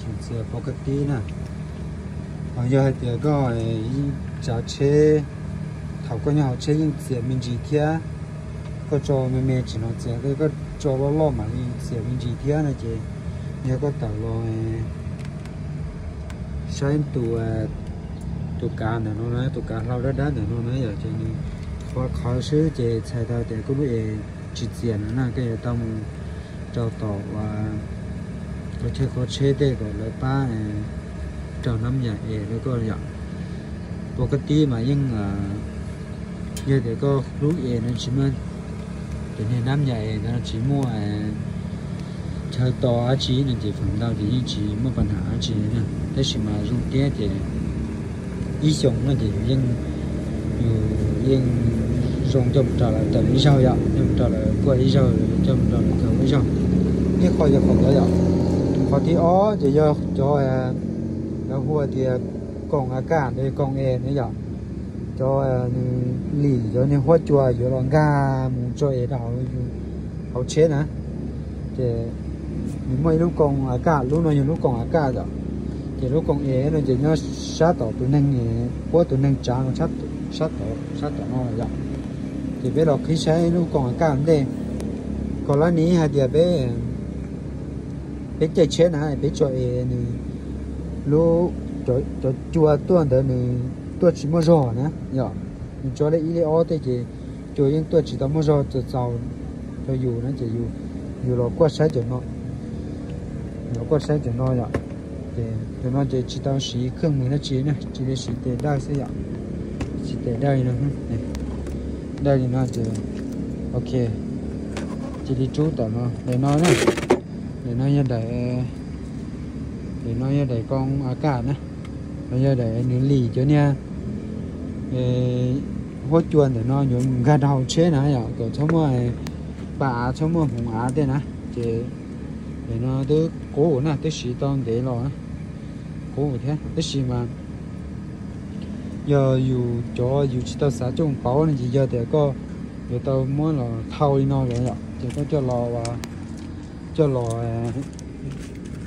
Txiav pov ka tib na. Ho yog hais tias koj tsav tsheb, thaum koj nyob hauv tsheb yeej txiav me ntsis thiab. Koj tso me me tsis hnov txiav, koj tso loj loj mam li txiav me ntsis thiab no ces yog koj tawm los saib tus, tus kav ntawm no na, tus kav hlau dab dab ntawm no na yom, ces nws qhuav qhawv xwb ces txhais tau tias koj lub es tsis txias no na, koj yuav tau mus rau tom uas qhov chaw qhov tsheb tej kom lawv pab rau nab yam es rau koj yom. Pov ka tib mas yeej yog tias koj lub es no tsis muaj cov niag nab yam es no tsis muaj chaw tos dab tsi no ces feem ntau ces yeej tsis muaj pas nham dab tsi na. Tab sis mas zoo thiab ces ib xyoos no ces yus yeej, yus yeej zoo coj mus rau lawv tawm ib zaug yom, coj mus rau lawv kuaj ib zaug, coj mus rau lawv kaw ib zaug. Ib qho yog qhov ntawd yom. Qhov thib ob ces yog cov lawv hu tias koom a kaj ntawd, koom es na yom. Cov nws lim cov niag huab cua yuav los nkag mus tso es rau hauv yus hauv tsheb na. Ces nws muaj ib lub koom a kaj, lub no yog lub koom a kaj yom. Ces lub koom es no ces nyob sab tom tus neeg, puab tus neeg tsav no, sab tom, sab tom no yom. Ces peb los qhib saib lub koom a kaj ntej. Kom lab nim hais tias peb, peb caij tsheb na peb tso es nws lub, cov cua tuaj ntawd nws tuaj tsis muaj zog na yom. Nws tso lej ib lej ob tej ces cua yeej tuaj tsis tau muaj zog txaus txaus rau yus na ces yus los kuaj saib cov no, los kuaj saib cov no yom. Ces cov no ces tsis tau siv khej mws dab tsi na, cia li siv tes dawj xwb yom. Siv tes dawj li no, dawj li no ces ok, cia li rub tom no daim no na. Daim no yog daim, daim no yog daim koom a kaj na. No yog daim nws lim cov niag huab cua ntawm no yuav mus nkag rau hauv tsheb na yom, kom txhob muaj pas av, txhob muaj hmoov av tej na. Ces daim no twb qub na, twb siv tau ntev los qub thiab, tab sis mas yog yus cov yus tsis tau xav coj mus pauv no ces yog tias koj yuav tau muab los thau li no los yom, ces koj coj los, coj los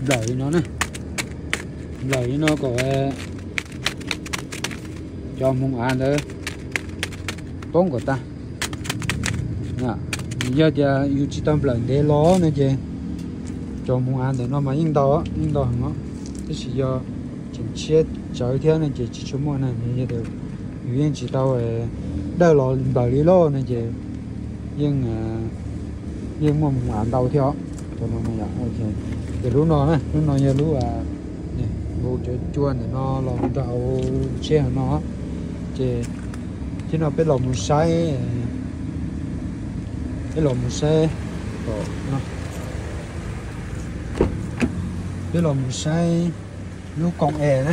nplawm li no na. Nplawm li no kom cov hmoov av ntawd poob kom tag. Yog tias yus tsis tau nplawm ntev los no ces cov hmoov av ntawm no mas yeej ntau, yeej ntau heev os. Tab sis yog tseem tshiab tsawv thiab no ces tsis tshua muaj na. Yog tias yus yeej tsis tau dawj los nplawm li loj no ces yeej, yeej muaj hmoov av ntau thiab os. Ces lub no na, lub no yog lub hu cov cua ntawm no los rau hauv tsheb hauv no. Ces thiab no peb los mus saib, peb los mus saib, peb los mus saib lub koom es na.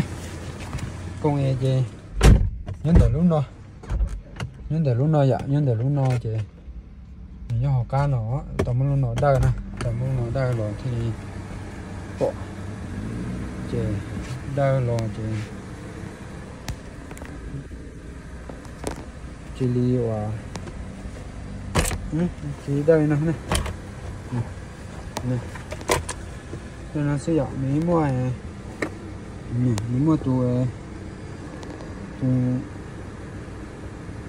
Koom es ces nyob ntawm lub no, nyob ntawm lub no yom, nyob ntawm lub no ces nws nyob hauv qab no, tau muab lub no dawj na, tau muab lub no dawj los thiaj li pom. Ces dawj los ces cia li ua, cia li dawj li no na. Dawj no xwb yom, nws muaj, nws muaj tus,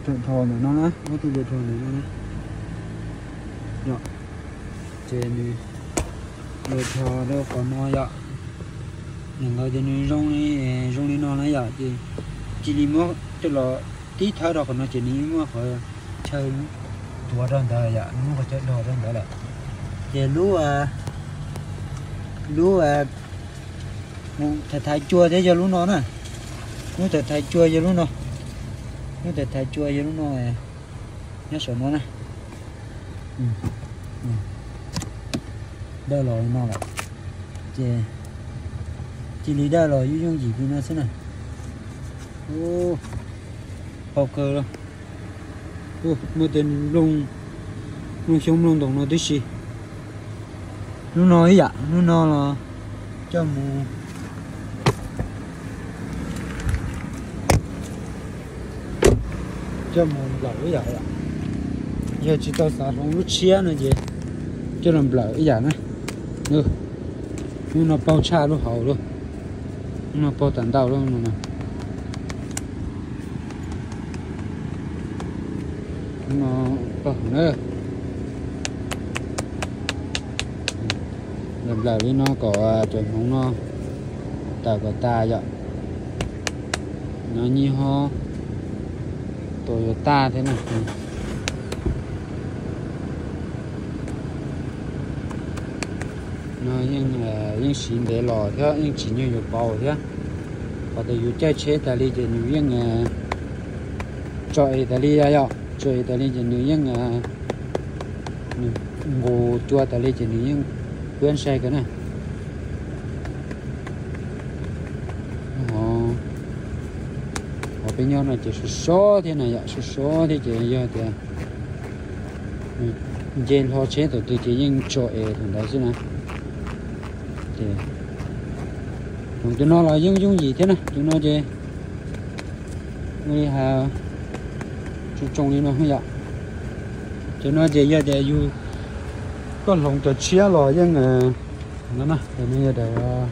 tus rau rho ntawm no na, muab tus rau rho ntawm no na. Yom, ces nws rau rho rau qhov no yom. Yog ntawd ces nws zoo li, zoo li no na yom, ces cia li muab coj los tib thawb rau qhov no ces nws muaj qhov chaw tuav rau ntawd yom, nws muaj qhov chaw dog rau ntawd lawm. Ces lub, lub mus thaiv thaiv cua thiab yog lub no na. Lub thaiv thaiv cua yog lub no. Lub thaiv thaiv cua yog lub no, nyob saum no na. Dawj los li no lawm, ces cia li dawj los yooj yooj yim li no xwb na. Ub, hau kawg, muaj tej nplooj, nplooj xyoob nplooj ntoos no tib si. Lub no ib yam, lub no los coj mus, coj mus nplawm ib yam. Yog tsis tau xav hloov lub tshiab no ces coj los nplawm ib yam na. Lub no paug tshaj lub hauv lub, lub no paug tas ntau lub no. Lub no paug hauv na. Nplaws li no kom cov hmoov no tawm kom tas yom. No nyij ho Toyota thiab na. No yeej, yeej siv ntev los thiab yeej tsis nyuag yuav pauv thiab. Qhov tias yus caij tsheb tas li ces nws yeej tso es tas li yom, tso es tas li ces nws yeej nqus cua tas li ces nws yeej kuab ntsai kawg na. Qhov peb nyob no ces sov sov thiab na yom, sov sov thiab ces yog tias nce hlo tsheb thaum twg ces yeej tso es thaum ntawd xwb na. Ces tus no los yeej yooj yim thiab na, tus no ces ua li has tsoo tsoo li no yom. Cov no ces yog tias yus, koj hloov cov tshiab los yeej, no na, tus no yog daim,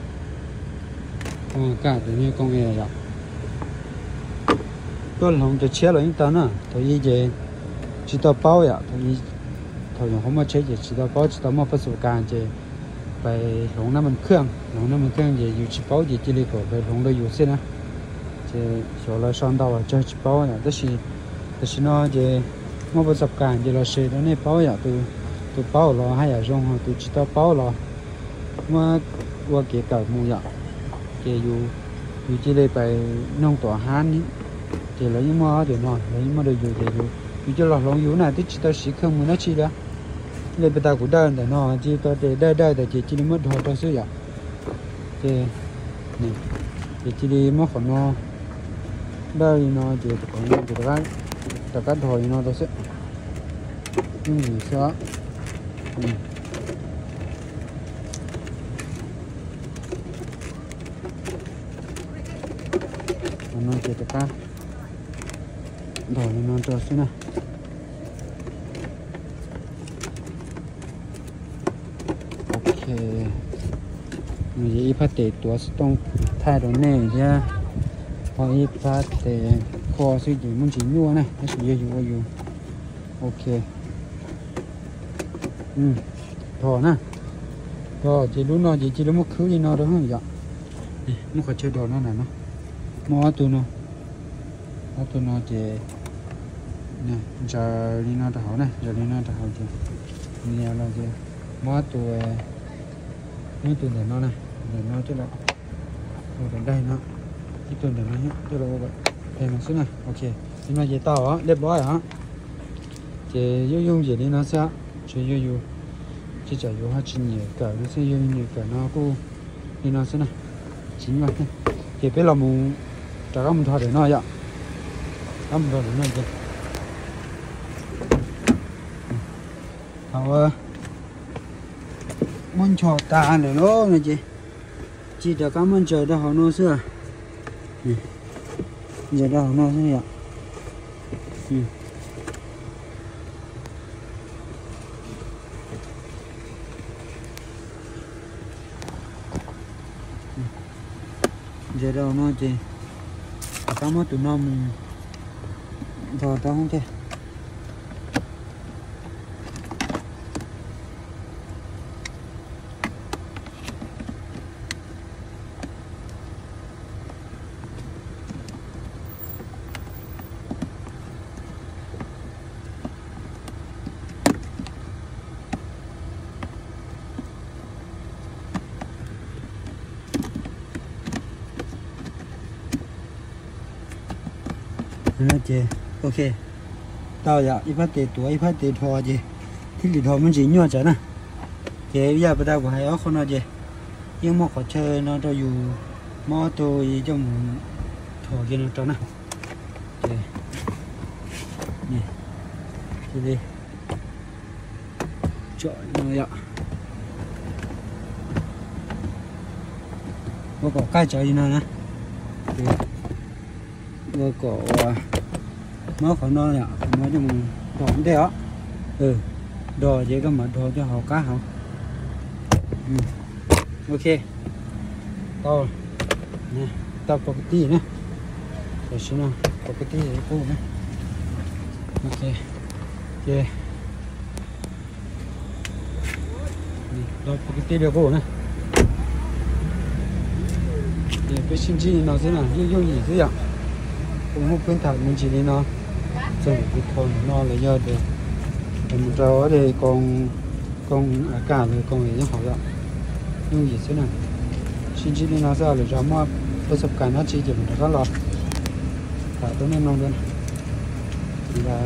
kaj tus no kooj yom. Koj hloov cov tshiab los yeej tau na, thaum ub ces tsis tau paub yom, thaum nyuam qhuav muaj tsheb ces tsis tau paub, tsis tau muaj pab xu kas ces pais hloov nab mas kheej, hloov nab mas kheej ces yus tsis paub ces cia li kom lawv hloov rau yus xwb na. Ces xyov lawv sau ntau los tsawg tsis paub yom, tab sis tam sim no ces muaj pab xu kas ces los share rau nej paub yom, tus paub los haj yam zoo, tus tsis tau paub los muab ua kev kawm mus yom. Ces yus, yus cia li pais noog tom hab, ces lawv yeej muaj ob cov no, lawv yeej muaj rau yus ces yus, yus cia los hloov yus na, twb tsis tau siv kheej mus dab tsi li. Li pes tas kuv dawj ntawm no, cia li tau tes dawj dawj tas ces cia li muab dhos rau xwb yom. Ces, ces cia li muab qhov no dawj li no ces, ces rov qab dhos li no rau xwb. Yooj yim xwb. Qhov no ces rov qab dhos li no rau xwb na. Ok, no ces ib phab tes tuav xov tooj thaij rau nej thiab, ho ib phab tes kho xwb ces muaj ntsis nyuaj na, tab sis yog yus ua yus. Ok, dhos na, dhos ces lub no ces cia li muab khwb li no rau yom. Muab qhov chaw dhos no na no, muaj ob tug no, ob tug no ces ntsaws li no rau hauv na, ntsaws li no rau hauv ces nias los ces muab tus, muab tus ntawm no na, ntawm no coj los ua kom daig no, ib tug ntawm no coj los ua kom daig no xwb na. Ok, li no ces tau liab plob os. Ces yooj yooj yim li no xwb, tsuas yog yus, tsis tsam yus ho tsis nyiam kawm no xwb, yog nyiam kawm no kuj li no xwb na, tsis nyuaj thiab. Ces peb los mus rov qab mus nrog daim no yom, rov qab mus nrog daim no ces thaum muab nchos tas lawm lauj no ces cia rov qab muab ntsaws rau hauv no xwb. Ntsaws rau hauv no xwb yom. Ntsaws rau hauv no ces rov qab muab tus no mus nrog rau hauv thiab. Ces ok, tau yom, ib phab tes tuav ib phab tes dhos ces thiaj li dhos muaj ntsis nyuaj tsawv na. Ces yam pas tas kuv hais ob qho no ces yeej muaj qhov chaw no rau yus, muab ob tug coj mus dhos kiag no rau na. Ces cia li tsom no yom, ua kom qaij tsawv li no na. Ua kom muab qhov no yom, qhov no coj mus dhos ntej os. Dhos ces koj mam dhos coj hauv qab hauv. Ok, tau, tau pov kwv tij na. Tam sim no pov kwv tij li qub na. Ok, ces tau pov kwv tij li qub na. Ces peb sib ntsib li no xwb na, yooj yooj yim xwb yom. Kuv muaj phwb tham me ntsis li no, txog ntawm kuv thau no los yog tias mus rau koog, koog a kaj los koog nyob hauv yom. Yooj yim xwb na. Sib ntsib li no xwb, lwm zaus muaj peb xab kas dab tsi ces mam rov qab los tham rau nej mloog dua.